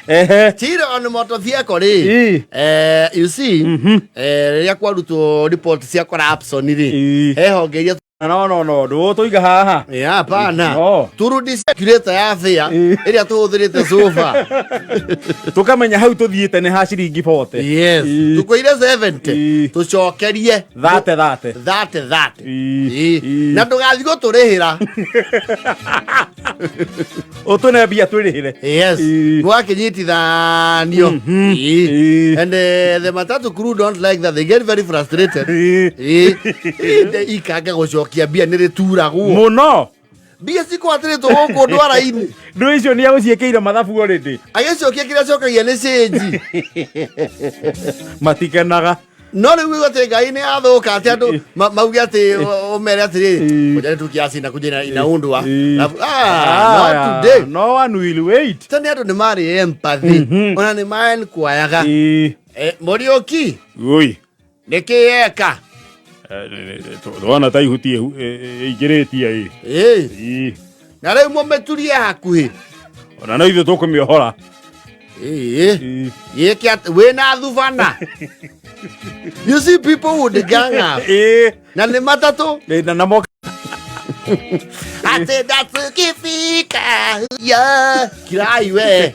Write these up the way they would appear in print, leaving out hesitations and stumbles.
No Ehe. Chiro on motor vehicle rĩ, you see, rĩrĩa kwarutwo report cia corruption rĩ, he honge iria No, no, no, ndũgũtũiga haha. Yeah, hapana. No. Turudishe calculator ya fare ĩrĩa tũhũthĩrĩte sofa. Tũkamenya hau tũthiĩte nĩ ha ciringi 40. Yes. Tũkũire 70. Tũcokerie thate thate. Thate thate. Na ndũgathiĩ gũtũrĩhĩra. Ũtũne mbia twĩrĩhĩre. Yes. Mwakinyitithanio. And the matatu crew don't like that. They get very frustrated. Ikanga gũcokia mbia nĩ rĩturagwo. Mũno. Mbia cikwatĩrĩtwo gũkũ ndwara-inĩ. Ndũ icio nĩ agũciĩkĩire mathabu already. Agĩcokia kĩrĩa acokagia nĩ cĩnji. Matikenaga. No rĩu uge atĩ ngai nĩ athũka atĩ andũ mauge atĩ ũmere atĩrĩrĩ, ngoja tu kiasi inakuja inaundwa. Alafu, ah, not today. No one will wait. Ta nĩ andũ nĩ marĩ empathy, ona nĩ maenquiraga. Mũriũki. Oi. Nĩkĩ eka? Twana ta ihuti ĩingĩrĩtie ĩ. Na rĩu mũmĩturie hakuhĩ. Ona no ithuĩ tũkũmĩohora. Ĩĩ. Gĩke atĩ wĩna thubana. You see, people would gang up. Na nĩ matatũ. Na moka. Atĩ ndatukifika ya kirai we.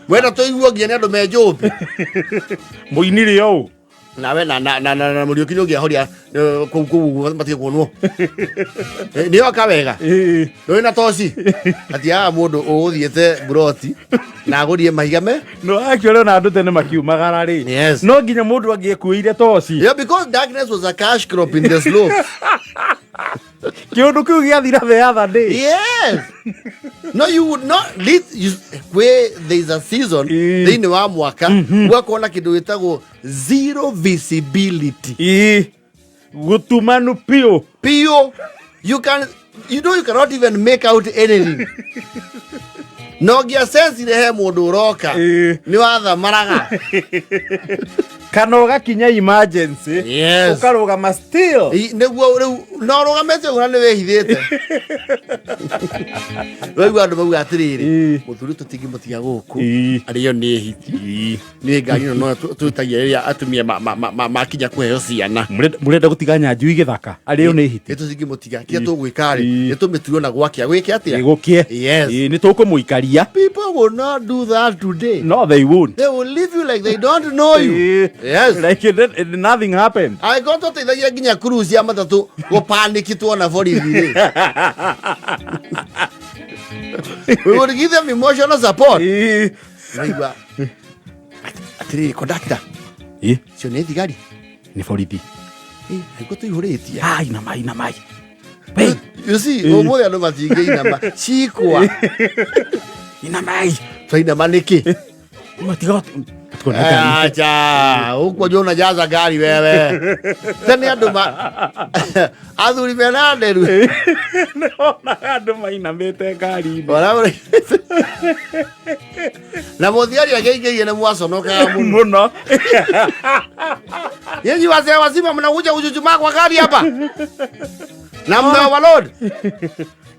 Wenda tũiguo nginya nĩ andũ me njũmbi. Mũinire ũũ. Nawe na Mũriũki nĩ ũngĩahoria kũu matige kuonwo. Nĩ oka wega. Ndũrĩ na toci. Hatiaga mũndũ ũgũthiĩte mburoti na agũrie mahiga me. No actually ona andũ tene makiumagara rĩ. Yes. No nginya mũndũ angĩekuĩire toci. Yeah, because darkness was a cash crop in the slopes. Kĩũndũ kĩu gĩathira the other day. Yes. No, you would not lead you, where there is a season thĩinĩ wa mwaka gũgakorwo na kĩndũ gĩtagwo zero visibility. Gũtumanu piũ. Piũ. You can you know you cannot even make out anything. No ngia sense he mũndũ ũroka nĩ wathamaraga. Kana ũgakinya emergency. Yes. Ũkarũgama still. Nĩguo rĩu no ũrũgamĩte ũguo na nĩ wĩhithĩte. Waigua andũ mauga atĩrĩrĩ, mũthuri tũtingĩmũtiga gũkũ arĩo nĩ hiti. Nĩ ngari ĩno no twĩtagia rĩrĩa atumia makinya kũheo ciana. Mũrenda gũtiga Nyanjui gĩthaka arĩo nĩ hiti. Nĩ tũtingĩmũtiga. Kĩrĩa tũgwĩka rĩ, nĩ tũmĩtue ona gwakĩa gwĩke atĩa? Gũkĩe. Yes. Nĩ tũkũmũikaria. People will not do that today. No, they won't. They will leave you like they don't know you. Yes. Like nothing happened. Angĩkorwo twateithagia nginya crew cia matatũ gũpaniki tuona borithi rĩ. We would give them emotional support. Naigua atĩrĩrĩ, conductor, cio nĩ thigari? Nĩ borithi. Angĩkorwo tũihũrĩtie. Ah, inama, inama. You see, ũmũthĩ andũ matingĩinama cikwa. Inamai. Twainama nĩkĩ? Matiga. Acha, huko juu unajaza gari wewe. Tene andũ ma athuri mena nderu. Nĩwonaga andũ mainamĩte ngari-inĩ. Na mũthigari angĩingĩrie nĩ mwaconokaga mũno. Mũno. Nyinyi wazee wazima mnakuja kuchuchumaa kwa gari hapa. Na mna overload.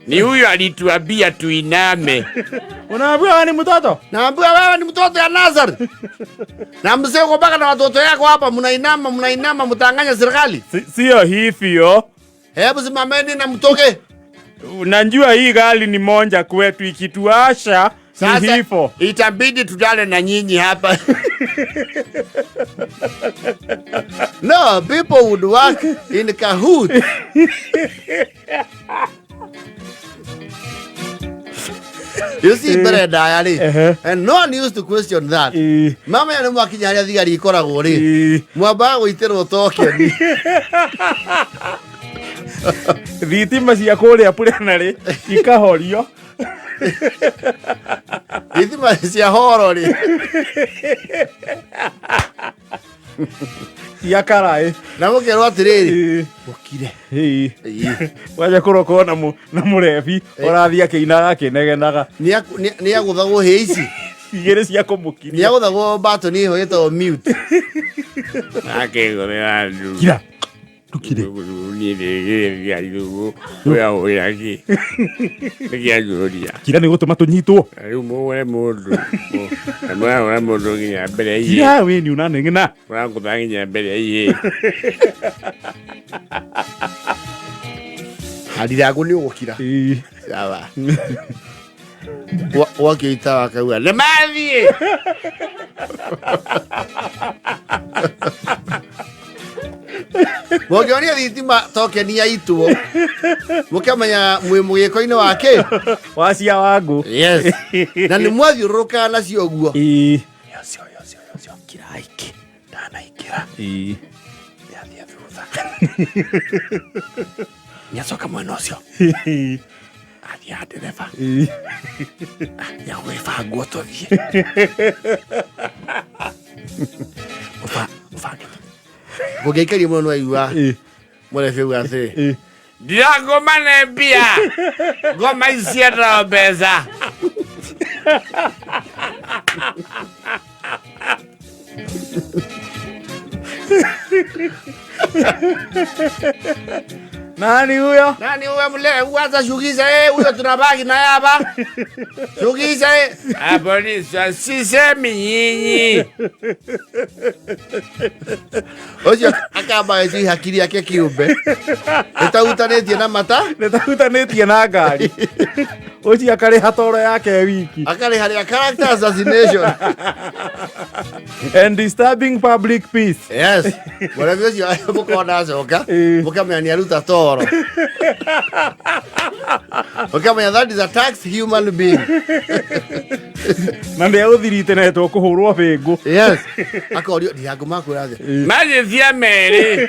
Ni huyu alituambia tuiname. Unaambiwa wewe ni mtoto? Naambiwa wewe ni mtoto ya Nazareth. Na mzee uko mpaka na watoto yako hapa, mnainama, mnainama, mtanganya serikali. Sio hivyo. Hebu simameni na mtoke. Unajua hii gari ni moja kwetu, ikituasha ni Sasa hivyo. itabidi tutale na nyinyi hapa. No, people would work in cahoots. You see, mbere ndaya rĩ, and no one used to question that. Mama ya nĩ mwakinya harĩa thigari ikoragwo rĩ, mwambaga gũitĩrwo tokeni. Thitima cia kũrĩa plenary ikahorio. Thitima cia horo rĩ. Cia karaĩ. Na mũkerwo atĩrĩrĩ, ũkire. Waja kũrokwo na mũrebi ũrathiĩ akĩinaga akĩnegenaga. Nĩ agũthagwo hĩ ici. Igĩrĩ cia kũmũkiria. Nĩ agũthagwo batoni ĩho ĩtagwo mute. Kira. Ndũkire. Niĩ nĩkĩanjũria. Kira nĩ gũtũma tũnyitwo. Rĩu mũgũre mũndũ na mũragũra mũndũ nginya mbere iye. Kira we ni unaneng'ena. Mũragũtha nginya mbere iye. Ndirangu nĩ ũgũkira. Ĩĩ. Sawa. Wakĩita wakauga nĩ mathiĩ. Mũngĩonia thitima tokeni yaitwo mũkamenya mwĩ mũgĩko-inĩ wa kĩ. Wacia wangu. Yes. Na nĩ mwathiũrũrũkaga nacio ũguo. Ĩĩ. Yocio yocio yocio kiraiki ndanaingĩra. Ĩĩ. Nĩathiĩ thutha. Nĩacoka mwena ũcio. Athiĩ ha ndereba. Ĩĩ. Nĩagwĩbangwo tũthiĩ. Mũbange. Mũngĩaikaria mũno nĩwaigua Ĩĩ. mũrebi auga atĩrĩ. Ĩĩ. Ndirangoma nĩ mbia. Ngoma ici ciendaga mbeca. Nani huyo? Nani huyo mle huanza shugisha eh, huyo tunabaki naye hapa. Shugisha eh. Ah, polisi sisemi nyinyi. Ũcio akamba agĩciria hakiri yake kĩũmbe. Ĩtahutanĩtie na mata. Nĩtahutanĩtie na ngari. Ũcio akarĩha toro yake wiki. Akarĩha rĩa character assassination. And disturbing public peace. Yes. Mũrebi ũcio mũkona acoka. Ĩĩ. Mũkamenya nĩ aruta toro. Mũkamenya that is a taxed human being. Na nĩ egũthirite na etwo kũhũrwo bĩngũ. Yes. Akorio ndirangu makwĩra atĩa. Magĩthia merĩ.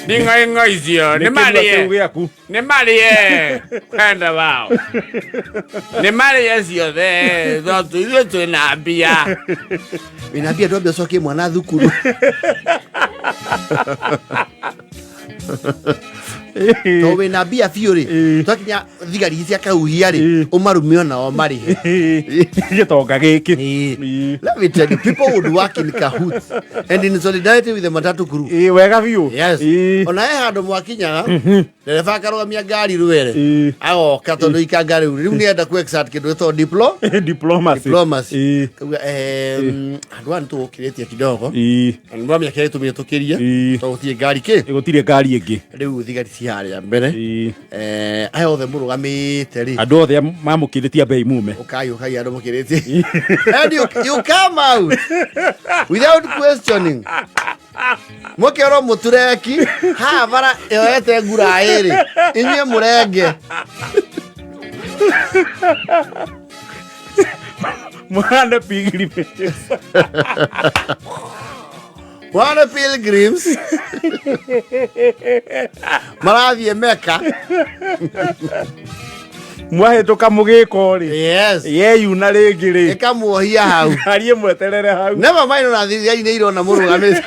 Nding'oing'o icio nĩ Nĩ kĩrua kĩu marĩe. gĩaku. Nĩ marĩe kwenda wao. Nĩ marĩe ciothe tondũ ithuĩ twĩna mbia. Wĩna mbia ndwambe ũcokie mwana thukuru. To wĩna mbia biũ rĩ. Ĩĩ. Twakinya thigari ici cia kahuhia rĩ. Ĩĩ. Ũmarume onao marĩhe. Gĩtonga gĩkĩ. Ĩĩ. Ĩĩ. Let me tell you, people would work in cahoots and in solidarity with the matatu crew. Ĩĩ, wega biũ. Yes. Ĩĩ. Ona he handũ mwakinyaga ndereba akarũgamia ngari rwere Ĩĩ. agoka tondũ ikanga rĩu rĩu nĩenda ku exert kĩndũ gĩtagwo Diplomacy. diplomacy. Ĩĩ. Kauga handũ haha nĩtũgũkĩrĩtie kidogo. Ĩĩ. Na nĩmwamenya kĩrĩa gĩtũmire tũkĩrie Ĩĩ. tondũ gũtirĩ ngari kĩ Gũtirĩ ngari ĩngĩ. rĩu thigari ci harĩa mbere. Ĩĩ. Aya othe mũrũgamĩte rĩ Andũ othe mamũkĩrĩtie mbei mume. ukai ukai andũ mũkĩrĩtie and you come out without questioning mũkĩorwo mũtureki haha bara yoete ngura ĩrĩ inyuĩ mũrenge. Mũhande pilgrimages. Wana pilgrims marathiĩ Mecca. Mwahĩtũka mũgĩko rĩ. Yes. Yeyuna rĩngĩ rĩ. Ĩkamuohia hau. Ngari ĩmweterere hau. Never mind ona thigari nĩ irona mũrũgamĩte.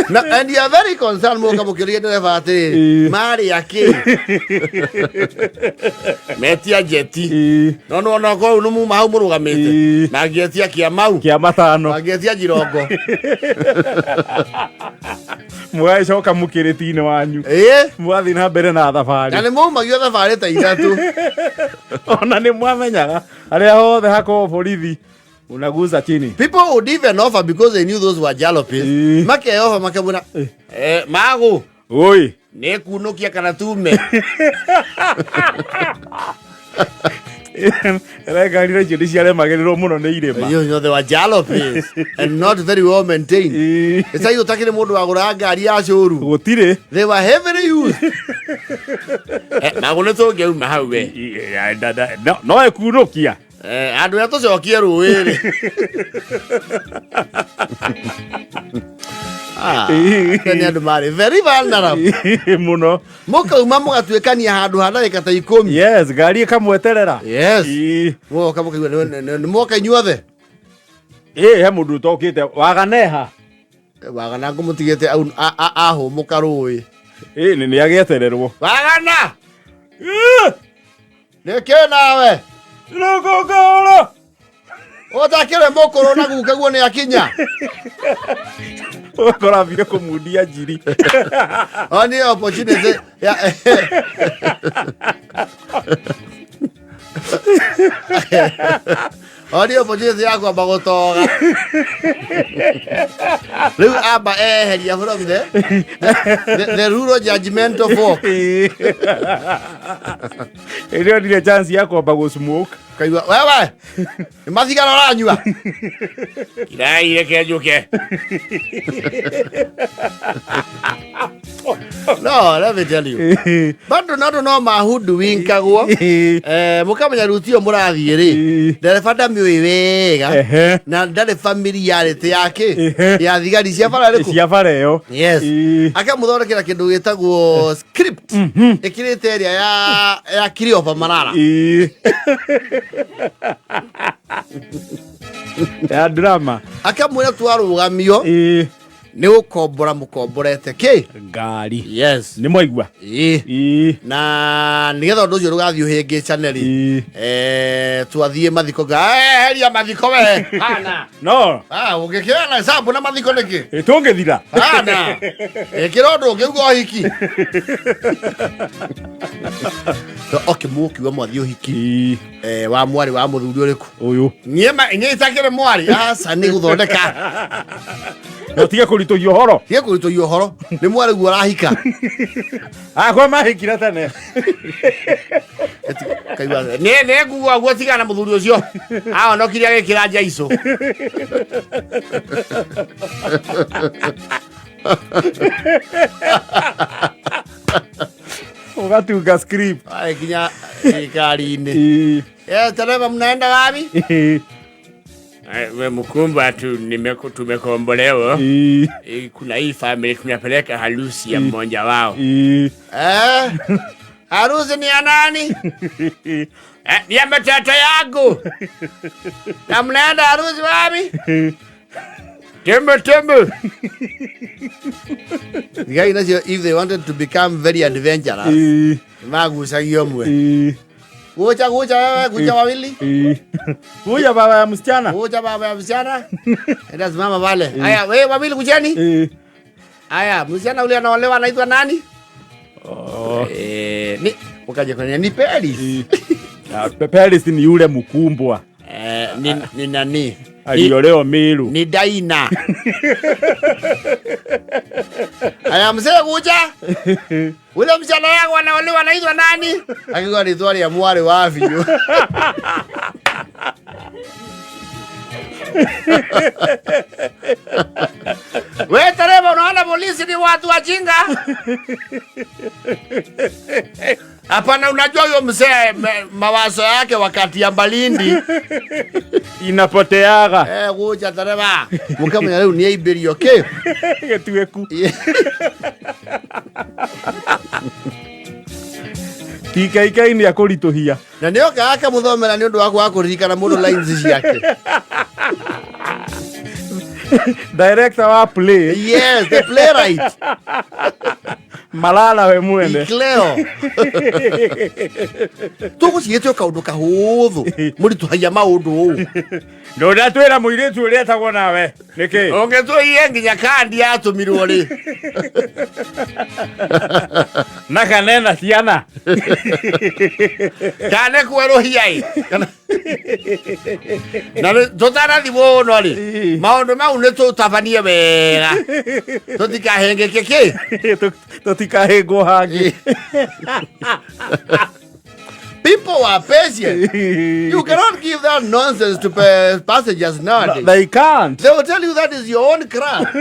Na, and you are very concerned mũka mũkĩũria ndereba atĩrĩrĩ Ĩĩ. marĩ akĩ Metia njeti. Ĩĩ. No nĩwona okorwo nĩ muma hau mũrũgamĩte. Ĩĩ. Mangĩetia kĩamau. Kĩa matano. Mangĩetia njirongo. Mũgagĩcoka mũkĩrĩti-inĩ wanyu. Ĩĩ. Mwathiĩ na mbere na Na thabarĩ. nĩ maumagio thabarĩ ta ithatũ. Ona nĩ mwamenyaga harĩa hothe hakoragwo borithi unaguza chini. People would even offer because they knew those were jalopies. Ĩĩ. Makeofa makamwĩra magu Oi. nĩ kunũkia kana tume. Ĩra ngari nacio nĩ ciaremagĩrĩrwo mũno nĩ irĩma. You know they were jalopies and not very well maintained. Ĩĩ. Ĩcai ũtakĩrĩ mũndũ wagũraga ngari ya cũru. Gũtirĩ. They were heavily used. Magu nĩ tũngĩauma hau we. No ĩkunũkia. Andũ arĩa tũcokie rũĩ rĩ. Ah, tene andũ marĩ very vulnerable. Mũno. Mũkauma mũgatuĩkania handũ ha ndagĩka ta ikũmi. Yes, ngari ĩkamweterera. Yes. Ĩĩ. Mũgoka mũkaigua nĩ mwoka inyuothe. Ĩĩ, he mũndũ ũtokĩte waganeha. Wagana ngũmũtigĩte ahũmũka rũĩ. Ĩĩ, nĩ agĩetererwo. Wagana! Nĩkĩ nawe? Rũkũngũrũ. Ũtakĩrĩ mũkũrũ na guka guo nĩ akinya. Ũgakora ambire kũmundia njiri. O nĩ opportunity ya O nĩ opportunity ya kwamba gũtoga. Rĩu amba eheria from the rural judgmental folk. Ĩrĩa onire chance ya kwamba gũ smoke. Kaigua wewe nĩ mathigara ũranyua. Kirai reke njũke. No, let me tell you. Bado no no mahudu winkagwo. Eh, mukamenya rĩu tio mũrathiĩ rĩ. Ndereba ndamĩũĩ wega. Ehe. Na ndarĩ familiarity yake Ehe. ya thigari cia bara ĩrĩkũ. Cia bara ĩyo. Yes. Ĩĩ. Akamũthondekera kĩndũ gĩtagwo script ĩkĩrĩte ĩrĩa ya Cleopa Malala. Ĩĩ. Ya drama. Akamwĩra twarũgamio Ĩĩ. nĩ gũkombora mũkomborete kĩ. Ngari. Yes. Nĩ mwaigua. Ĩĩ. Ĩĩ. Na nĩgetha ũndũ ũcio ndũgathiĩ ũhĩngĩcane rĩ. Ĩĩ. Eh, twathiĩ mathiko nga "Eh, heria mathiko we hana No. ah ũngĩkĩoya na hesabu na mathiko nĩkĩ Ĩ, tũngĩthira. hana ĩkĩra ũndũ ũngĩ uga ũhiki. So, okay mũkiuga mwathiĩ ũhiki Ĩĩ. eh, wa mwarĩ wa mũthuri ũrĩkũ? Ũyũ. Niĩ niĩ itakĩrĩ mwarĩ aca nĩ gũthondeka. Na ũtige kũritũhia ũhoro. Tige kũritũhia ũhoro nĩ mwarĩ guo ũrahika. Akwa mahikire tene. Kaigua nĩ nĩ nguga guo tigana na mũthuri ũcio ahonokire agĩkĩra njaicũ. Ũgatunga script. Agĩkinya thirikari-inĩ. Ĩĩ. Eh, tereba mnaenda wapi? Ĩĩ. We mkumba tu tumekombolewa. Ĩĩ. Kuna hii family tunapeleka harusi ya mmoja wao. Ĩĩ. Eh, harusi ni ya nani? Ni ya mtoto yangu. Na mnaenda harusi wapi? Tembe tembe. Thigari nacio if they wanted to become very adventurous, Ĩĩ. magucagia ũmwe. Ĩĩ. Gucha gucha wewe, gucha wawili. Ĩĩ. Huyu baba ya msichana. Gucha baba ya msichana. Enda simama pale. Haya, wewe wawili kucheni. Ĩĩ. Haya, msichana ule anaolewa anaitwa nani? Oh. Eh, ni ukaje kwenye ni Paris. Ĩĩ. Ah, Paris ni yule mkumbwa Eh, ni nani? Ni, aliolewa Meru. ni Daina. Aya, mzee kuja. Ule msichana wangu anaolewa anaitwa nani? Akigwa rĩtwa rĩa mwarĩ wa biũ. We tereba, unaona polisi ni watu wajinga. Hapana, unajua huyo mzee mawazo yake wakati ya Malindi Inapoteaga. eh, gucha tereba mukamenya rĩu nĩ aimbĩrio kĩ. Gĩtuĩku. TKK nĩ akũritũhia. Na nĩ oka akamũthomera nĩ ũndũ wa kwaga kũririkana mũndũ lines ciake. Director wa play. Yes, the playwright. Malala we mwene. Icleo. Tũgũciĩte o kaũndũ kahũthũ mũritũhagia maũndũ ũũ. Ndũnatwĩra mũirĩtu ũrĩa etagwo nawe. Nĩkĩ? Ũngĩtũiye nginya kandi yatũmirwo rĩ. Na kanena ciana. Kana kwerũhia ĩ. Na tũtanathi mũno rĩ Ĩ. maũndũ mau nĩ tũtabanie wega tũtikahĩngĩke kĩ. Tũtikahĩngwo hangĩ. People are patient. You cannot give that nonsense to passengers nowadays. They can't. They will tell you that is your own crap.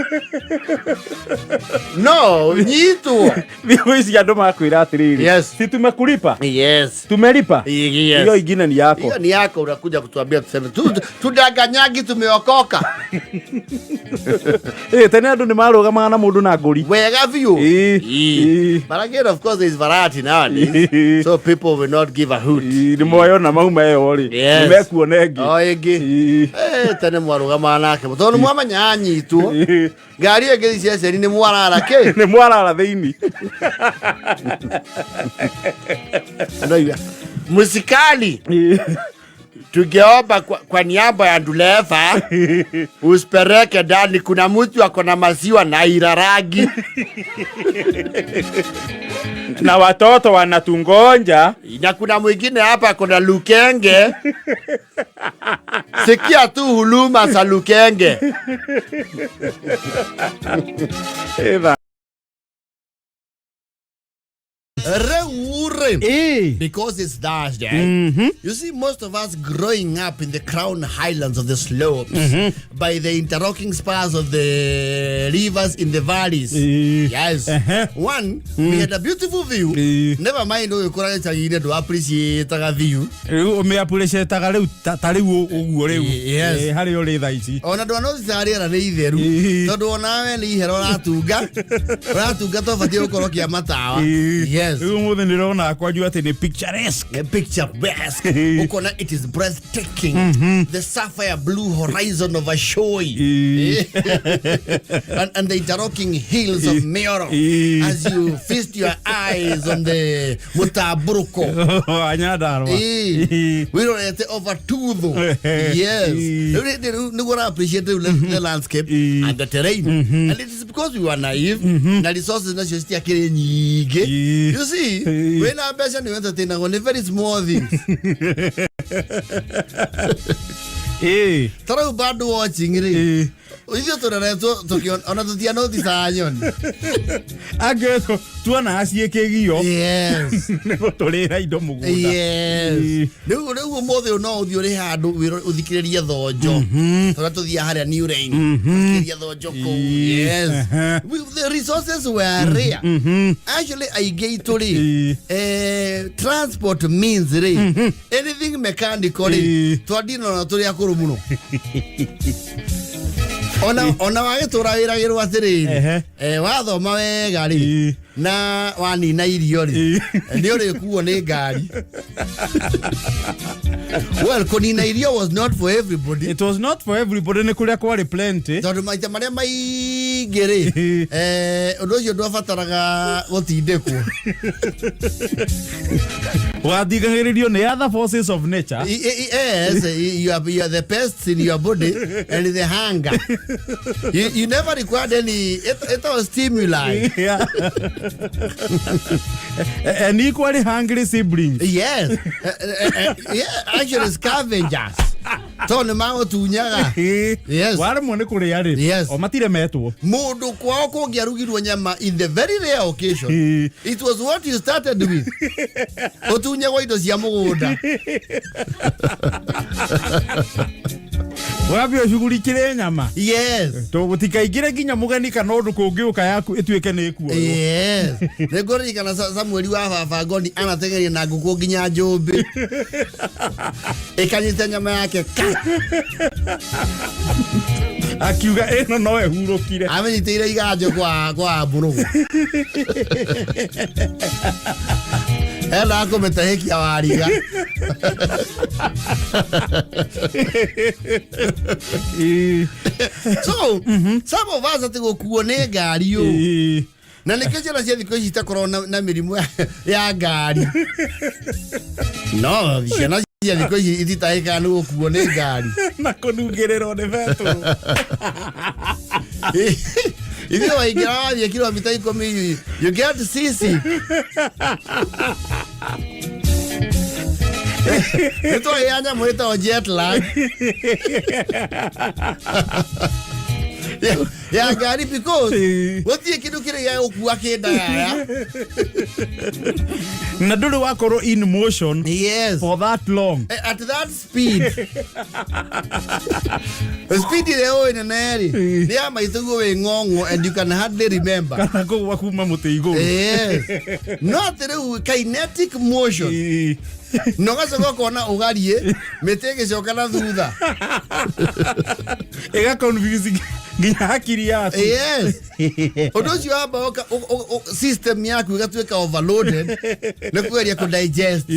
No, nyitwo. Thikũ ici andũ makwĩra atĩrĩrĩ. Yes. Si tumekulipa? Yes. Tumelipa? Yes. Hiyo ingine ni yako. Hiyo ni yako, unakuja kutuambia tuseme tudanganyagi tumeokoka. Eh, tene andũ nĩ marũgamaga na mũndũ na ngũri. Wega biũ. Ĩĩ. Ĩĩ. But again, of course, there is variety nowadays. So people will not give a hoot. Ĩĩ, nĩ moyona mauma ĩyo rĩ. Yes. Nĩ mekuona ĩngĩ. O ĩngĩ. Ĩĩ. Eh, tene mwarũgamaga nake tondũ nĩ mwamenya anyitwo Ĩĩ. ngari ĩngĩ ceceni nĩ mwarara kĩ. Nĩ mwarara thĩinĩ. Andũ aiga, mũcikali Ĩĩ. Tungeomba kwa niaba ya dereva usipeleke ndani, kuna mtu ako na maziwa na iraragi. Na watoto wanatungonja. Na kuna mwingine hapa ako na lukenge. Sikia tu huluma za lukenge. Ĩtha. Reure. Ĩ. Because it's Thursday. You see, most of us growing up in the crown highlands of the slopes, by the interlocking spurs of the rivers in the valleys. Yes. One, we had a beautiful view. Never mind, we could have appreciate a view. Rĩu ũmĩappreciataga rĩu ta rĩu ũguo rĩu. Yes. Ĩ, harĩa ũrĩ thaa ici. Ona ndwanoticaga rĩera nĩ itheru. Ĩ. Tondũ onawe nĩ ihera ũratunga ũratunga tobatiĩ gũkorwo kĩa matawa. Yes. Rĩu ũmũthĩ ndĩrona kwanyu atĩ nĩ picturesque. A picturesque. Ukona it is breathtaking. The sapphire blue horizon of Ashoi. And the interlocking hills of Mioro. As you feast your eyes on the Mutaburuko. Anyandarua. Wirorete over Tuthu. Yes. Rĩu nĩguo ũra appreciate rĩu the landscape and the terrain. And it is because we were naive na resources nacio citiakĩrĩ nyingĩ. You see, wĩna mbeca nĩ entertainagwo nĩ very small things. Ta rĩu bird watching rĩ, ithuĩ tũreretwo ona tũtianoticaga nyoni. Angĩ tuonaga ciĩ kĩgio. Nĩ gũtũrĩra indo mũgũnda. Yes. Rĩu ũmũthĩ ũyũ no ũthiĩ ũrĩ handũ ũthikĩrĩrie thonjo. Tũrĩa tũthiaga harĩa New Rain. Ũthikĩrĩrie thonjo kũu. Yes. The resources were rare. Actually aingĩ aitũ rĩ, transport means rĩ, anything mechanical rĩ, twandina ona tũrĩ akũrũ mũno. Ona wagĩtũra wĩragĩrwo atĩrĩrĩ, wathoma wega rĩ, na wanina irio rĩ, nĩ ũrĩkuo nĩ ngari. Well, kũnina irio was not for everybody. It was not for everybody, nĩ kũrĩa kwarĩ plenty. Tondũ maita marĩa maingĩ rĩ, ũndũ ũcio ndwabataraga gũtindĩkwo. Wathingagĩrĩrio nĩ other forces of nature. Yes, you are the pests in your body and the hunger. You never required any, it was stimuli. Yeah. And equally hungry siblings. Yes. Yeah, actually scavengers. Tondũ nĩ magũtunyaga. Yes. Waremwo nĩ kũrĩa rĩ, o matirĩ metwo. Mũndũ kwao kũngĩarugirwo nyama in the very rare occasion, it was what you started with. Ũtunyagwo indo cia mũgũnda. Wambia ũcugurikĩre nyama. Tũgũtikaingĩre nginya mũgeni kana ũndũ kũngĩũka yaku ĩtuĩke nĩ ĩkuoywo. Yes. Nĩ ngũririkana Samueli wa baba Ngoni anatengeria na ngũkũ nginya njũmbĩ. Ĩkanyita nyama yake ka. Akiuga ĩno no ĩhurũkire. Amenyitĩire iganjo kwa mbũrũgũ. Endaga kũmĩtahĩkia wariga. So, some of us atĩ gũkuo nĩ ngari ũ. Na nĩkĩo ciana cia thikũ ici itakoragwo na mĩrimũ ya ngari. No, ciana cia thikũ ici ititahĩkaga nĩ gũkuo nĩ ngari. Na kũnungĩrĩrwo nĩ betũrũ. Ithuĩ waingĩra wathiĩ kilomita 10, you get seasick. Nĩ twagĩa nyamũ ĩtagwo jet lag ya ngari because gũtirĩ kĩndũ kĩrĩa gĩa gũkua kĩndagaya. Na ndũrĩ wakorwo in motion for that long. At that speed. Speed ĩrĩa ũĩ nene rĩ, nĩ ya maitũguo wĩ ng'ong'o and you can hardly remember. Kana kũgwa kuma mũtĩ igũrũ. Yes. No atĩ rĩu kinetic motion. Na ũgacoka ũkona ũgariĩ mĩtĩ ĩgĩcoka na thutha. Ĩga confuse nginya hakiri yaku. Yes. Ũndũ ũcio wamba system yaku ĩgatuĩka overloaded nĩ kũgeria kũ digest.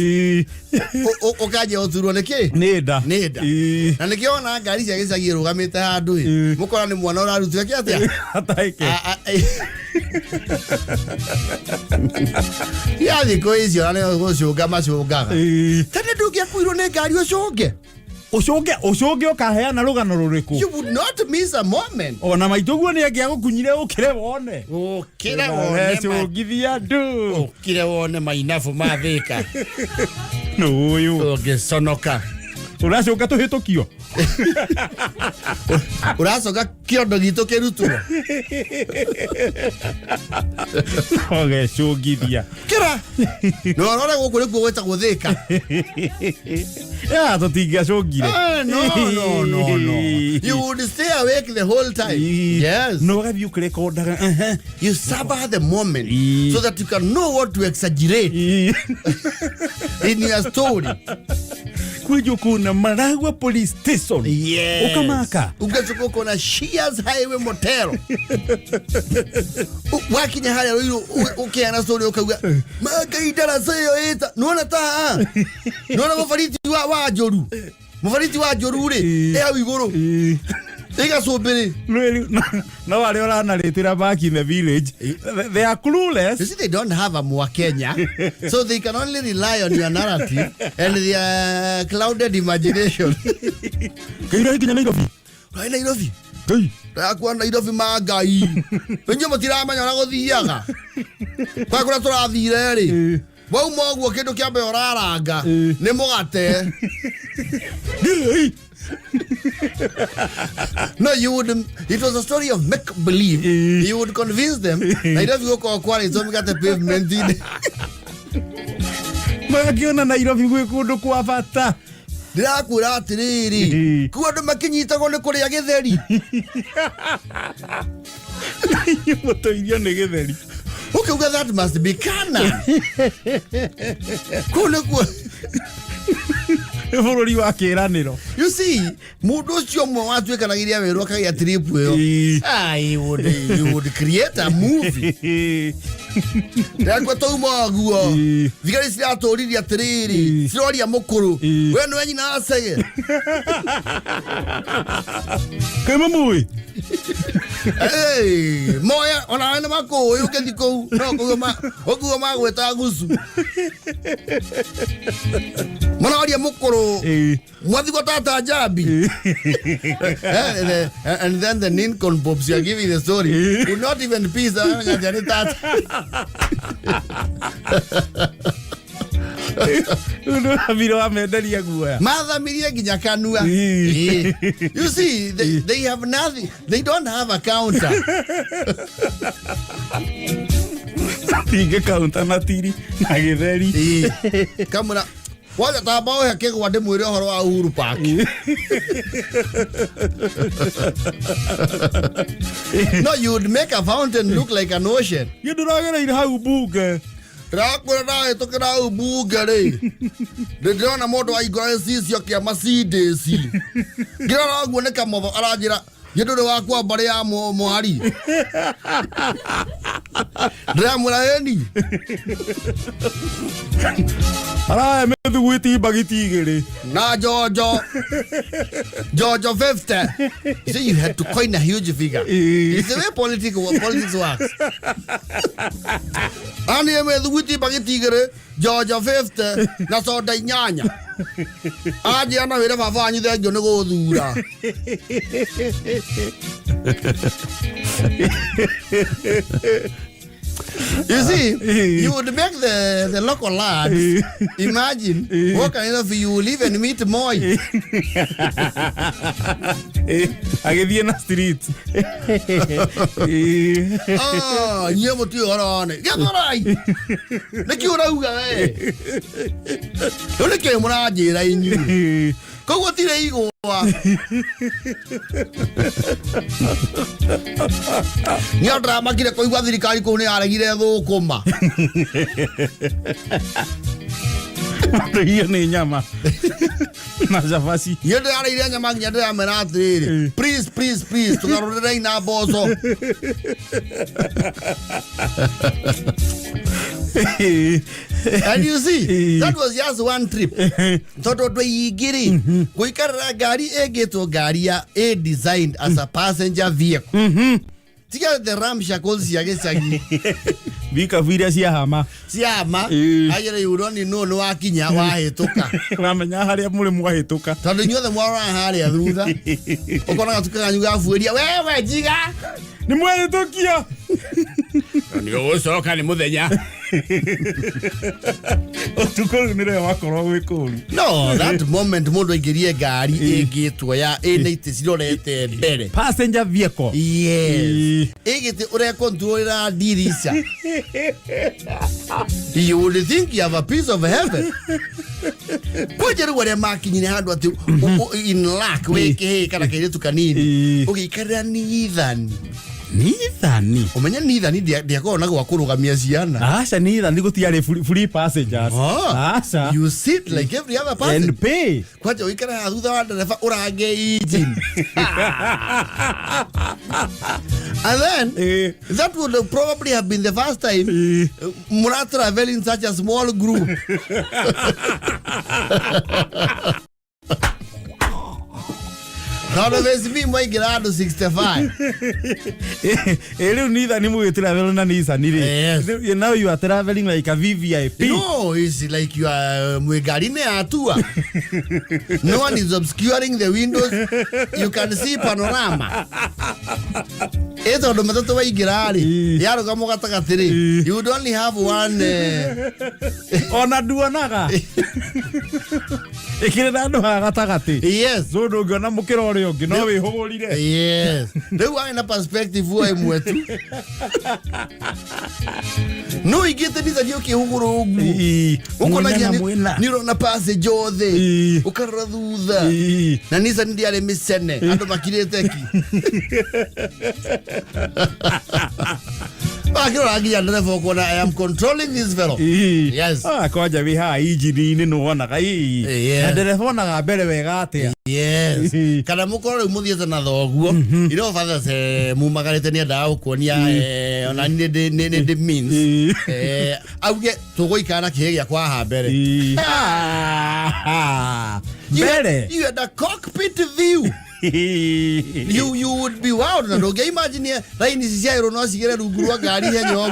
Ũkanjia gũturwo nĩ kĩ? Nĩ nda. Nĩ nda. Na nĩkĩo wona ngari cia gĩcagi ĩrũgamĩte handũ ĩ. Mũkora nĩ mwana ũrarutwo eke atĩa? Ataĩke. Ya thikũ icio na nĩ gũcũnga macũngaga. Tene ndũngĩakuirwo nĩ ngari ũcũnge. Ũcũnge ũcũnge ũkaheana rũgano rũrĩkũ? You would not miss a moment. Ona maitũ guo nĩ angĩagũkunyire ũkĩre wone. Ũkĩre wone Cũngithia andũ. Ũkĩre wone mainabu ma Thĩka. Nũ ũyũ? Ũngĩconoka. Ũracũnga tũhĩtũkio. Ũracoka kĩondo gitũ kĩrutwo. Ũgecũngithia. Kĩra. Na ũrore gũkũ nĩkuo gwĩtagwo Thĩka. Ya tũtingĩacũngire. Eh, no, no, no, no. You would stay awake the whole time. Yes. No ũgathiĩ ũkĩrekondaga. You savor the moment Ii. so that you can know what to exaggerate in your story. Kwĩnjũ kuna Maragua police station. Yes. Ũkamaka. Ugacoka ũkona Shears Highway Motel. Wakinya harĩa rũirũ ũkĩana story ũkauga mangai ndaraca ĩyo ĩta nĩwona ta haha nĩwona mũbariti wa njũru mũbariti wa njũru rĩ Ii. ĩ hau igũrũ Ii. ĩgacũmbĩrĩ. No arĩa ũranarĩtĩra back in the village, they are clueless. You see, they don't have a Mwakenya, so they can only rely on your narrative and their clouded imagination. Kaira nginya Nairobi. Rai Nairobi. Ngai. Ndakua Nairobi ma Ngai. Inyuĩ mũtiramenya ũrĩa gũthiaga. Kwa kũrĩa tũrathire rĩ. Ĩ. Wauma ũguo kĩndũ kĩa mbere ũraranga Ĩ. nĩ mũgate. Ngai. No, you would, it was a story of make believe. Ĩ. You would convince them. Nairobi gũkorwo kwarĩtwo mĩgate pavement-inĩ. Magakĩona Nairobi gwĩ kũndũ kwa bata. Ndĩrakwĩra atĩrĩrĩ, Ĩ. kuo andũ makĩnyitagwo nĩ kũrĩa gĩtheri. Inyuĩ mũtũirio nĩ gĩtheri. Ũkiuga that must be Canaan. Kũu nĩkuo. Nĩ bũrũri wa kĩĩranĩro. You see, mũndũ ũcio ũmwe watuĩkanagĩria werũ akagĩa trip ĩyo. Ĩ. Ah, he would create a movie. Ndakua tauma ũguo. Ĩ. Thigari ciratũririe atĩrĩrĩ, Ĩ. ciroria mũkũrũ. Ĩ. We nĩwe nyina wa Chege. Kaĩ mamũĩ? Hey, moya onawe nĩ makũĩ ũkĩthi kũu no ũkiuga magwĩta gucu. Mũroria mũkũrũ Ĩ. mwathigwo tata Njambi. And then the nincompops you are giving the story would not even peace nĩ tata. Rĩu nĩ wamenderia guoya. Mathamirie nginya kanua. Ĩ. Ĩ. You see, they have nothing, they don't have a counter. Tingĩkaunta na tiri na gĩtheri. Ĩ. Kamũra wothe tamba ũhe kĩgwa ndĩmwĩre ũhoro wa Uhuru Park. No, you would make a fountain look like an ocean. Gĩ ndũragereire hau mbunge. Ndĩrakwĩra ndahĩtũkĩra hau mbunge rĩ, ndĩrona mũndũ waingũra gĩcicio kĩa Mercedes. Ngĩrora ũguo nĩ kamotho aranjĩra nĩ ndũrĩ wakwa mbarĩ ya mũhari. Ndĩramwĩra ĩni. Araya mĩthugwiti mbagiti igĩrĩ. Na Jojo Jojo 50. See, you had to coin a huge figure. Ĩ. It's the way politics works. Ani mĩthugwiti mbagiti igĩrĩ, Jojo 50 na soda inyanya. Anjĩra na wĩre baba wanyu thengio nĩ gũthura. You see, you would make the local lads imagine what kind of you will even meet Moi. Agĩthiĩ na street. Ĩ. Ah, inyuĩ mũtiũĩ ũhoro wa nĩ. Gĩthurai. Nĩkĩ ũrauga we? Rĩu nĩkĩ mũranjĩra inyuĩ? Koguo tirĩ igwa. Nĩ ndĩramakire kũigua thirikari kũu nĩ yaregire thũkũma. Matũirio nĩ nyama na cabaci. Niĩ ndĩrarĩire nyama nginya ndĩramera atĩrĩrĩ, please, please, please, tũgarũrĩrei na mboco. And you see, that was just one trip. Tondũ andũ aingĩ rĩ, gũikarĩra ngari ĩngĩtwo ngari ya ĩ designed as a passenger vehicle. Tiga the ramshackles cia gĩcagi. Vikabu iria cia hama. Ciama. Ĩĩ. Agĩrĩ yuroni no nĩ wakinya wahĩtũka. Wamenya harĩa mũrĩ mwahĩtũka. Tondũ inyuothe mwaroraga harĩa thutha. Ũkona gatuka kanyu gabuĩria wewe njiga. Nĩ mwahĩtũkia. Nĩ ũgũcoka nĩ mũthenya. Ũtukũ rĩu nĩrĩo wakorwo gwĩ kũru. No, that moment mũndũ aingĩrie ngari ĩngĩtwo ya ĩna itĩ cirorete mbere. Passenger vehicle. Yes. Ĩĩ. Ĩgĩtĩ ũrekontrolera ndirica. You would think you have a piece of heaven. Kwanja rĩu arĩa makinyire handũ atĩ in luck wĩ kĩhĩĩ kana kairĩtu kanini Ĩĩ. ũgĩikarĩra nithani. Nithani. Ũmenye nithani ndĩakoragwo na gwa kũrũgamia ciana. Aca nithani gũtiarĩ free passengers. Ah, Aca. You sit like every other person. And pay. Kwanja ũikare haha thutha wa ndereba ũrange engine. And then Ĩĩ. that would probably have been the first time Ĩĩ. mura travel in such a small group. Tondũ VCB mwaingĩra andũ 65. Ĩ rĩu nithani mũgĩtravel na Nissan rĩ. Yes. Rĩu now you are traveling like a VVIP. No, it's like you are mwĩ ngari-inĩ ya tour. No one is obscuring the windows. You can see panorama. Ĩ tondũ matatũ waingĩra rĩ, Ĩĩ. yarũgama gatagatĩ rĩ, Ĩĩ. you would only have one Ona nduonaga. Ĩkĩrĩ na andũ haha gatagatĩ. Yes. So ndũngĩona mũkĩra ũrĩa ũngĩ no wĩhũgũrire. Yes. Rĩu warĩ na perspective o ĩmwe tu. No ingĩte Nissan ũkĩhũgũra ũguo. Ĩĩ. Ũkona Mwena nginya na mwena. nĩ ũrona passage othe. Ĩĩ. Ũkarora thutha. Ĩĩ. Na Nissan ndĩarĩ mĩcene andũ makirĩte ki. Akĩrora nginya ndereba ũkona I am controlling this fellow. Ĩĩ. Yes. Ah, kwanja wĩ haha injini-inĩ nĩwonaga ĩĩ. Yeah. Na ndereba onaga mbere wega atĩa. Yes. Ĩĩ. Kana mũkorwo rĩu mũthiĩte na thoguo. You know fathers mumagarĩte nĩ endaga gũkuonia ona nĩ ndĩ nĩ ndĩ means. Ĩĩ. Auge tũgũikara na kĩhĩ gĩakwa haha mbere. Ĩĩ. Ah. You Mbere. You had a cockpit view. You would be wild na ndũngĩ imagine raini ici cia ĩrũ no cigĩre rungu rwa ngari ihenya ũguo.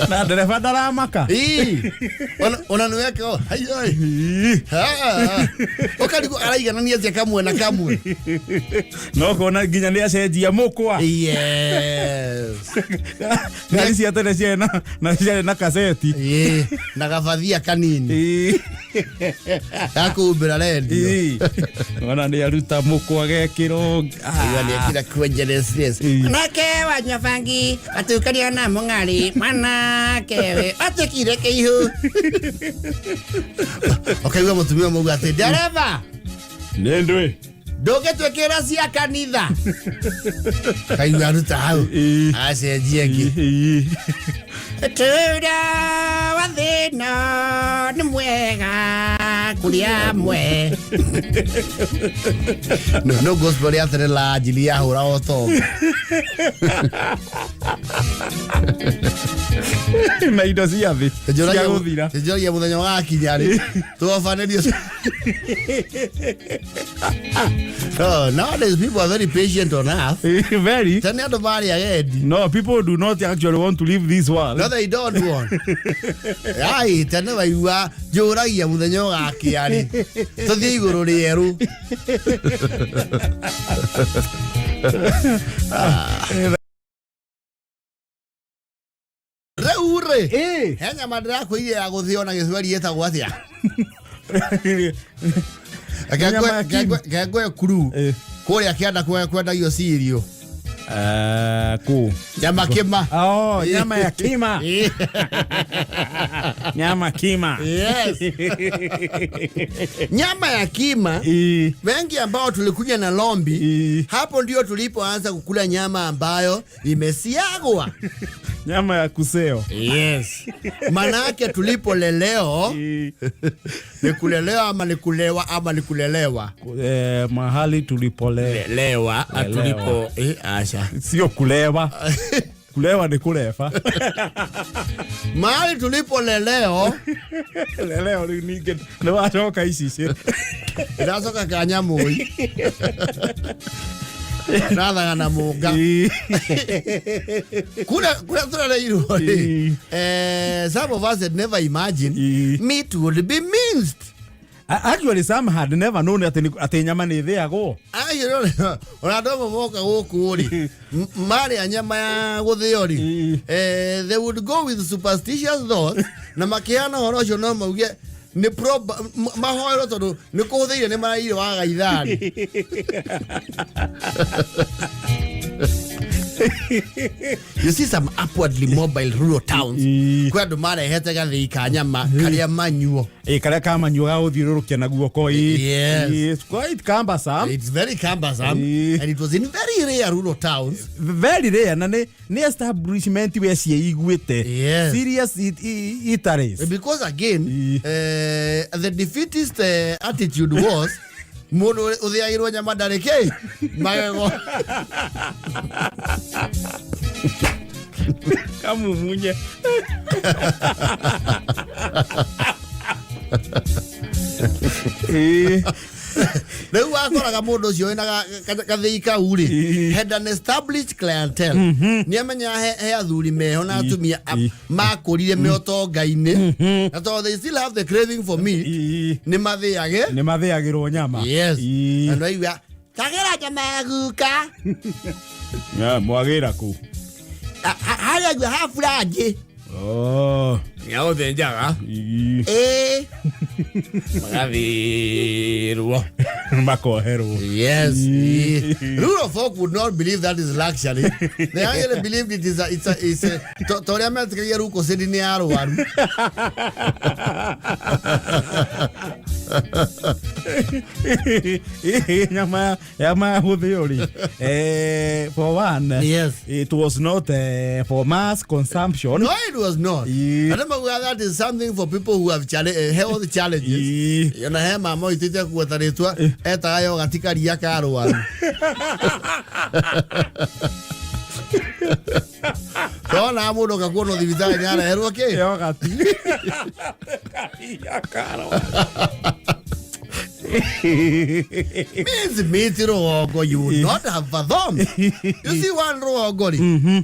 Na ndereba ndaramaka. Ĩĩ. Ona nĩ weka ũũ, hai, hai. Ĩĩ. Ah. Ũkarigwo araiganania atĩa kamwe na kamwe. No kona nginya nĩ acenjia mũkwa. Yes. Ngari cia tene ciarĩ na ciarĩ na kaseti. Ĩĩ, na gabathia kanini Ĩĩ. gakũhumbĩra rendio. Ĩĩ. Ona nĩ aruta mũkwa gekĩrwo. Igua nĩekĩra kwenjereses. Ĩĩ. Mwanake wanyua bangi atuĩkaria na mũng'ari mwanake we atuĩkire kĩihũ. Ũkaigua mũtumia ũmwe auga atĩ ndereba Nĩ ndwĩ. ndũngĩtwĩkĩra cia kanitha. Kaigua aruta hau Ĩĩ. acenjie ĩngĩ. Ĩĩ. Tũra wa thĩna nĩ mwega kũrĩ amwe. No gospel ya tene la ajili ya hũra o tonga. Na indo cia thĩ cia gũthira. Njũragia mũthenya ũgakinya rĩ tũgobanĩrio. No, nowadays people are very patient on earth. Very. Tene andũ marĩ agendi. No, people do not actually want to leave this world. No, they don't want. Ai, tene waigua njũragia mũthenya ũgakĩa rĩ tũthiĩ igũrũ rĩerũ. Rĩu rĩ Ĩĩ. he nyama ndĩrakwĩire ya gũthĩo na gĩthweri ĩtagwo atĩa? Nyama ya kim. Ngengwe kuru Ĩĩ. kũrĩa kĩanda kwendagio cirio Kũ? nyama kĩma. Oh, nyama ya kima. Ĩĩ. Nyama kima. Yes. Nyama ya kima Ĩĩ. wengi ambao tulikuja na lombi Ĩĩ. hapo ndio tulipoanza kukula nyama ambayo imesiagwa. Nyama ya kuseo. Yes. Manake tulipoleleo Ĩĩ. ni kulelewa ama ni kulewa ama ni kulelewa. Mahali tulipolea. Lewa tulipo asha. Sio kulewa. Kulewa ni kuleva. Mahali tulipoleleo Leleo rĩu ningĩ nĩ wacoka ici. ndacoka kanyamũi. Rathaga na mũnga. Kũrĩa kũrĩa tũrereirwo rĩ, some of us had never imagined meat would be minced. Actually, some had never known atĩ nyama nĩ ĩthĩagwo. Acio ona andũ amwe moka gũkũ rĩ, marĩa nyama ya gũthĩo rĩ, they would go with superstitious thoughts na makĩheana ũhoro ũcio no mauge nĩ mahoerwo tondũ nĩ kũhũthĩire nĩ maraire wa gaithari. You see some upwardly mobile rural towns, kwĩ andũ marehete gathĩi ka nyama karĩa manyuo. Ĩ, karĩa kamanyuo ga gũthiũrũrũkia na guoko, ĩ. Yes. It's quite cumbersome. It's very cumbersome and it was in very rare rural towns. Very rare, na nĩ establishment we ciĩiguĩte. Serious eateries. Because again, the defeatist attitude was mũndũ ũthĩagĩrwo nyama ndarĩ kĩ magego. Kamumunye. Rĩu wakoraga mũndũ ũcio wĩna gathĩi kau rĩ, had an established clientele, nĩ amenyaga he athuri meho na atumia makũrire me ũtonga-inĩ, na tondũ they still have the craving for meat, nĩ mathĩage. Nĩ mathĩagĩrwo nyama. Yes. Na nĩwaigua tagĩra nyama ya guka. Ya, mwagĩra kũ? Harĩa guo ha buranjĩ. Oh. Nĩagũthĩnjaga. Ĩĩ. Magathĩrwo. Makoherwo. Yes. Rural folk would not believe that is luxury. They actually believed it is a, it's a, it's a, to ũrĩa metĩkagia rũkũ cindi nĩ arwaru. Nyama ya gũthĩo rĩ, for one, it was not for mass consumption. No, it was not. Andũ maugaga that is something for people who have health challenges. Ona he mama ũitĩte kuota rĩtwa etaga yogati karia ka arwaru. Tona mũndũ kakuonwo thibitarĩ nĩ areherwo kĩ? Yogati. Karia ka arwaru. Means meat rũgongo you would not have fathomed. You see one rũgongo rĩ,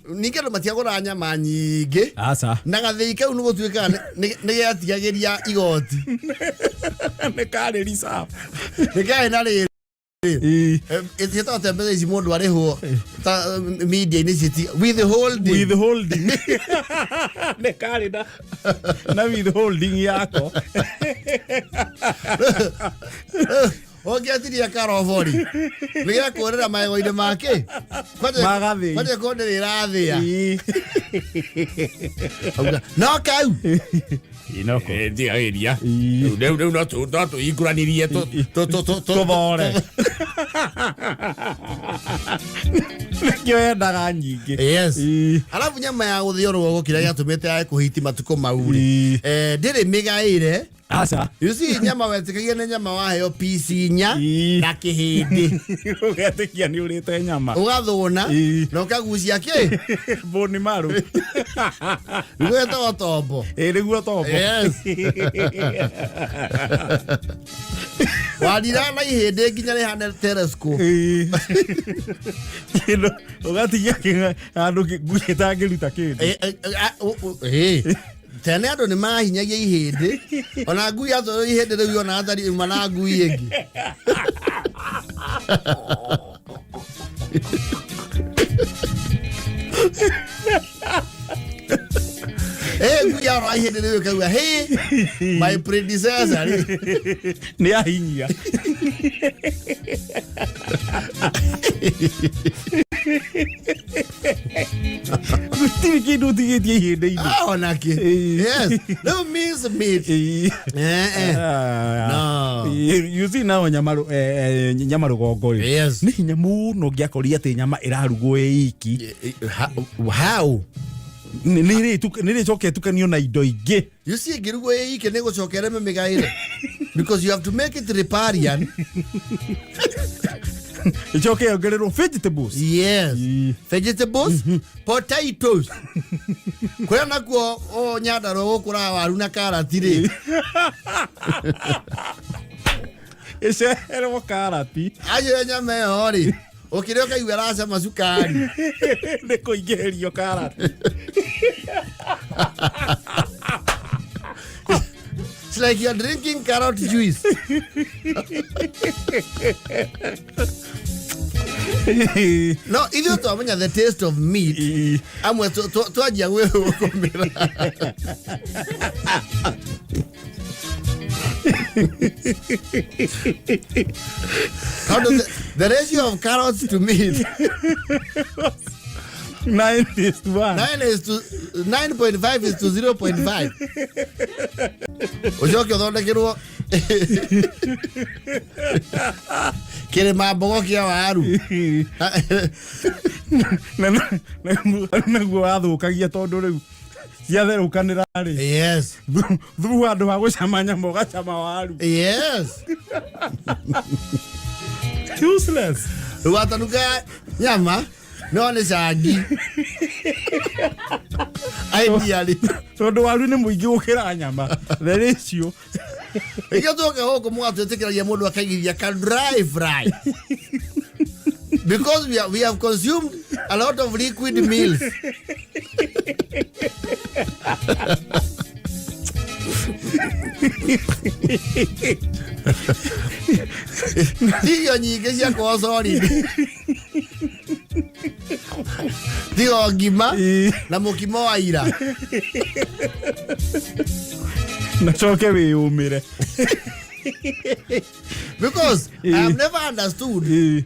ningĩ andũ matiagũraga nyama nyingĩ. Aca. Na gathĩi kau nĩ gũtuĩkaga nĩ gĩatigagĩria igoti. Nĩ karĩ reserve. Nĩ karĩ na rĩrĩ. Ĩtĩtagwo ta mbeca ici mũndũ arĩhwo ta media-inĩ citi withholding. Withholding. Nĩ karĩ na withholding yako. Ũngĩatiria karobori nĩ gĩakũrĩra magego-inĩ make. Magathĩi. Kwanja korwo ndĩrĩ ĩrathĩa. Auga, no kau. Inoko. Ndigagĩria. Rĩu no tũhingũranirie Tũthore. Nĩkĩo yendaga nyingĩ. Yes. Alafu nyama ya gũthĩo rũgongo kĩrĩa gĩatũmĩte yage kũhiti matukũ mau rĩ, ndĩrĩ mĩgaĩre. Aca. You see, nyama wetĩkagia nĩ nyama waheo pici inya na kĩhĩndĩ. Ũgetĩkia nĩ ũrĩte nyama. Ũgathũna na ũkagucia kĩ? Boni maru. Nĩguo ĩtagwo tombo. Ĩ, nĩguo tombo. Yes. Warira na ihĩndĩ nginya rĩhane telescope. Kĩndũ ũgatigia handũ ngui ĩtangĩruta kĩndũ. Tene andũ nĩ mahinyagia ihĩndĩ. Ona ngui yatwarwo ihĩndĩ rĩu yona atari uma na ngui ĩngĩ. Ngui yarora ihĩndĩ rĩu ĩkauga, hey, my predecessor rĩ. Nĩ ahinyia. Gũtirĩ kĩndũ ũtigĩtie ihĩndĩ-inĩ. Ona kĩ. Yes. Rĩu means meat. No. You see now nyama rũgongo rĩ. Yes. Nĩ hinya mũno ũngĩakorire atĩ nyama ĩrarugwo ĩ iki. How? Nĩ rĩcoke ĩtukanio na indo ingĩ. You see, ĩngĩrugwo ĩ iki nĩ gũcoka ĩreme mĩgaĩre. Because you have to make it riparian. Ĩcoke yongererwo vegetables. Yes. Vegetables, potatoes. Kũrĩa nakuo o Nyandarua gũkũraga waru na karati rĩ. Ĩceherwo karati. Acio nyama ĩyo rĩ, Ũkĩrĩa ũkaigua aracama cukari. Nĩ kũingĩhĩrio karati. It's like you're drinking carrot juice. No, ithuĩ twamenya the taste of meat. Amwe twanjia gwĩthũkũmĩra. Tondũ the ratio of carrots to meat 9 is to 1. 9 is to 9.5 is to 0.5. Ũcoke ũthondekerwo kĩrĩma mbogo kĩa waru. Naguo wathũkagia tondũ rĩu ciatherũkanĩra rĩ. Yes. Thubu handũ ha gũcama nyama ũgacama waru. Yes. Useless. Rĩu watanuka nyama no nĩ cangi. Ideally. Tondũ waru nĩ mũingĩ gũkĩra nyama. The ratio. Ikio tuoke gũkũ mũgatwĩtĩkĩragia mũndũ akaigithia ka dry fry. Because we have consumed a lot of liquid meals. Irio nyingĩ cia kwao solid. Tiga ngima na mũkimo wa ira. Na coke wĩyũmĩre. Because I have never understood.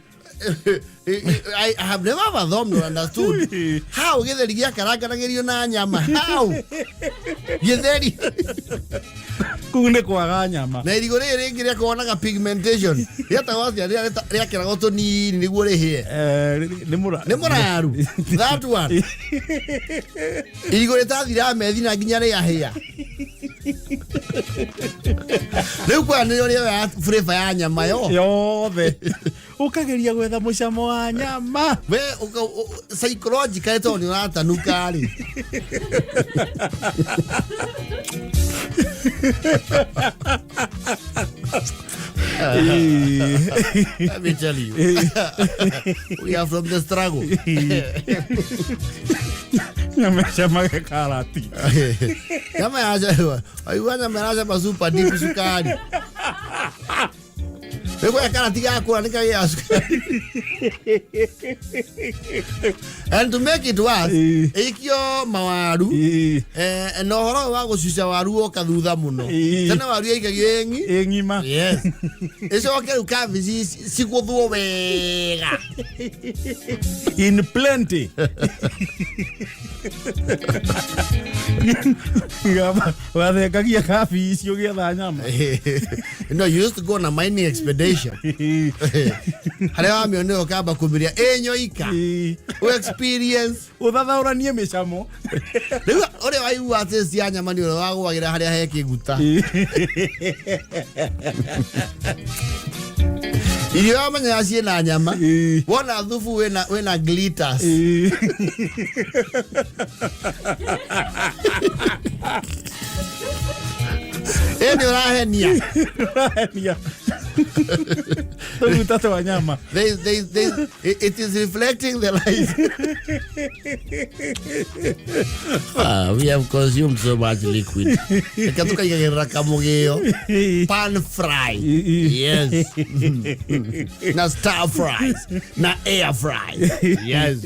I have never fathomed or understood how gĩtheri gĩakaranganagĩrio na nyama. How? Gĩtheri. Kũu nĩ kwaga nyama. Na irigũ rĩrĩ rĩngĩ rĩakoragwo na pigmentation. Rĩetagwo atĩa rĩrĩa rĩakĩragwo tũnini nĩguo rĩhĩe? Nĩ mũraru. That one. Irigũ rĩtathira methi na nginya rĩahĩa. Rĩu kwa nĩrĩo rĩoya flavor ya nyama yo. Yothe. Ũkageria gwetha mũcamo wa nyama. We psychologically tondũ nĩ ũratanuka rĩ. Let me tell you. We are from the struggle. Nyama icamage karati. Nyama ya aigua nyama ĩracama super deep cukari. Rĩu karati gakũra nĩ kagĩa cukari. And to make it worse, ĩikio mawaru na ũhoro wa gũcuca waru woka thutha mũno. Tene waru yaikagio ĩng'i. Ĩng'ima. Yes. Ĩcoke rĩu kabici cigũthwo wega. In plenty. Wathekagia kabi icio ũgĩetha nyama. No, you used to go on a mining expedition. Harĩa wamĩonire ũkamba kũmĩrĩa ĩnyoika. Ũ experience. Ũthathaũranie mĩcamo. Rĩu ũrĩa waigua atĩ cia nyama nĩ ũrĩa wagũagĩra harĩa he kĩguta. Irio wamenyaga ciĩna nyama. Wona thubu wĩna glitters. Ĩ nĩ ũrahenia. Ũrahenia. Tũguta twa nyama. It is reflecting the light. We have consumed so much liquid. Reke tũkaigagĩrĩra kamũgĩo. Pan fry. Yes. Na stir fries. Na air fries. Yes.